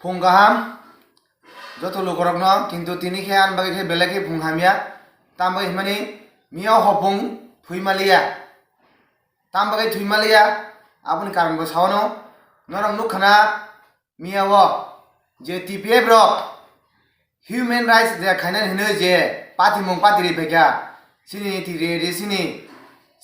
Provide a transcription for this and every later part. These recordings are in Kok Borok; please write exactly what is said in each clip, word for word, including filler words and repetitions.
Phung kaham joto lukurokno, kintu tini khe ani bagwi khe belai khe phung hamya. Tamo bagwi hwnmani miya hopung thwi maliya. Tamo bagwi thwi maliya, aboni karon bo sawano. Norok nukha na miya o je T P F rok Human rights je khainani hinwi je patimung patiri phaikha, chini niti re re chini,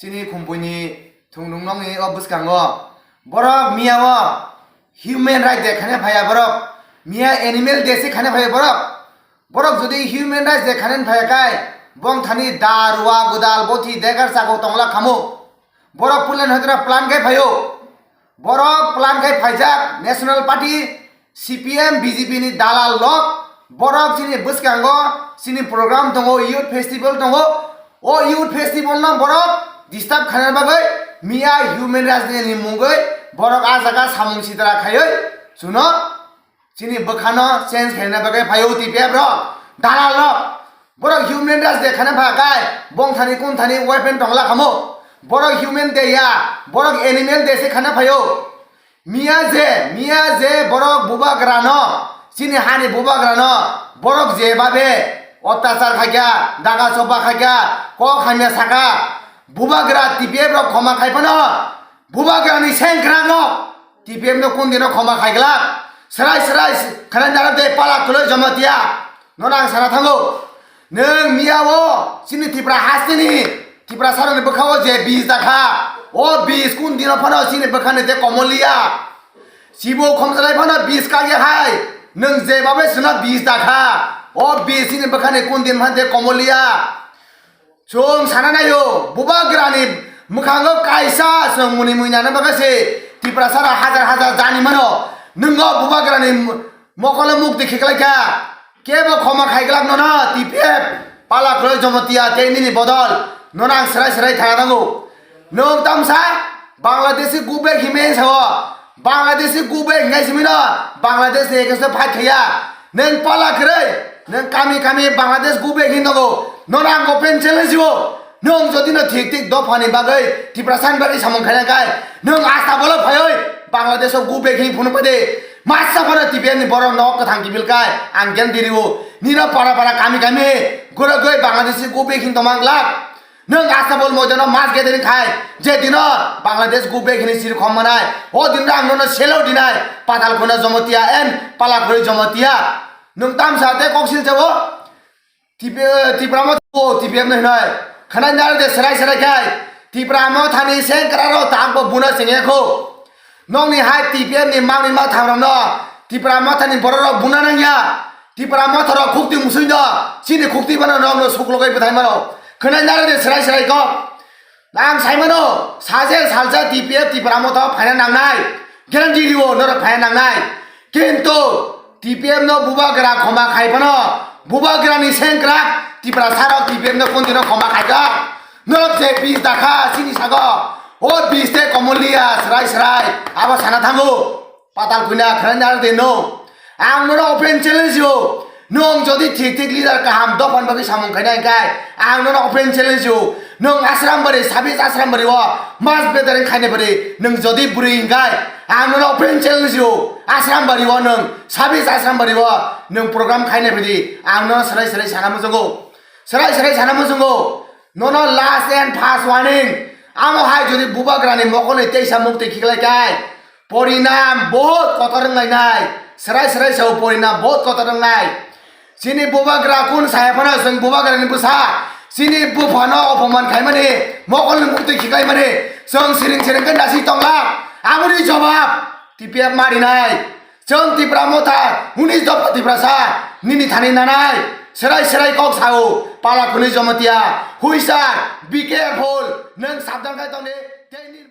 chini khumpui ni thungnung nokni o bwskango. Borok miya o human rights je khaina phaiya borok, miya animal day se khaina phaiya borok. Borok jodi human rights je khainani phaiya khai, bongthani da, rua, godal, bothi, degar, chakok tongla khamu. Borok pulan hoitra plan khai phaio. Borok plan khai phaijak National Party, C P M, B J P ni dalal lok. Borok chini bwskango chini program tongo, youth festival tongo. O youth festival no borok disturb khaina bagwi miya human rights day ni mungwi borok a jaga samung sitra khaiwi chuno chini bwkhano change khaina bagwi phaio T P F rok, dalal rok. Borok human rights day khaina pha khai, bongthani kunthani weapon tongla khamu. Borok human day ya, borok animal day se khaina phaio. Miya je, miya je borok bubagrano, chini hani bubagrano, borok je babe otyachar khaikha, daga choba khaikha, kok hamya saka, bubagra T P F rok khoma khai phano, bubagrani sengkra no T P F no kun dino khoma khaiglak? Srai srai khana nara de pala kuloi Jamatia. Nono ang sana thango. Nwng miya o chini Tipra hasteni, Tipra saroni bwkha o je bis dakha, o bis kun dino phano chini bwkhani de komoliya. Chibo khomjalai phano bis kagya hai. Nwng je babe suna bis dakha, o bis chini bwkhani kun din phano de komoliya. Chwng sana naio, bubagrani mwkhango kaisa chwng muni mui nana bagwi se Tiprasa rok hajar hajar jani mano. Nwng o bubagrani m-, mokolo mukti khiklai kha. Kebo khoma khaiglak nono T P F, pala kwrwi Jamatia tei nini bodol. Nono ang srai srai thana nango. Nwng tamsa Bangladeshi go back himwi sao. Bangladeshi go back hingai simi no Bangladesh ni ekhe fight khaiya. Nwng pala kwrwi, nwng kami kami Bangladesh go back hin tongo. Nono ang open challenge o. Nwng jodi no thik thik dophani bagwi, Tiprasa ni bagwi samung khaina khai, nwng asta bolo phaiwi Bangladesh o go back hin phunuk pade. Masa phano T P F ni borok nok kwthang kibil khai, ang gen diri o. Nino para para kami kami, gura goi Bangladeshi go back hin tongma glak. Nwng Astabol moidano mass gathering khai, je dino Bangladesh go back hini siri khom manai, o dino ang nono selo dinai, Patal Khuna Jamatia and Palakhuri Jamatia. Nwng tamsa tei kok silsa o, Tip-, Tipra Motha o T P F no hinoi. Khwnai naro de serai serai khai, Tipra Mothani sengkra rok tangbo buno sengya kho. Nokni hai T P F ni mangni ma thangrokno Tipra Mothani bororok buna nangya. Tipra Motharok khukti musui no, chini khukti bano nokno suklogwi bwthai mano. Khwnai naro de serai serai kok. Ang sai mano, sajel salsa T P F Tipra Motha phaina nangnai. Guarantee rio norok phaina nangnai. Kintu T P F no bubagra khoma khai phano, bubagrani sengkrak Tiprasarok T P F no kondino khoma khaikha. Norok je bis dakha chini sago, o bis tei komoliya srai srai, abo sana thango. Patal Khuna khwlai naro de no. Ang nono open challenge o. Nwng jodi thik thik leader kaham dophani bagwi samung khaina hwnkhe, ang nono open challenge o. Nwng Asrambari, sabis Asrambari o mas bedaring khaina bari, nwng jodi bwrwi hwnkhe, ang nono open challenge o. Asrambari o nwng, sabis Asrambari o nwng program khaina bari, ang nono serai serai sana muchungo. Serai serai sana muchungo. Nono last and first warning. Amo hai jodi bubagrani mokolni teisa mukti khiklai kai, porinam bahut kotor wnglainai. Serai serai sao porinam bahut kotor wngnai. Chini bubagra kun saya phano chwng bubagrani bwsa. Chini buphano opoman khaimani, mokolni mukti khiklaimani. Chwng siring siring khe nasi tongla. Aboni jobab T P F marinai. Chwng Tipra Motha, unis dopha Tiprasa, nini thani nanai, serai serai kok sao, Palakhuni Jamatia, huisar, be careful, nwng sabdan khai tongdi, tei nini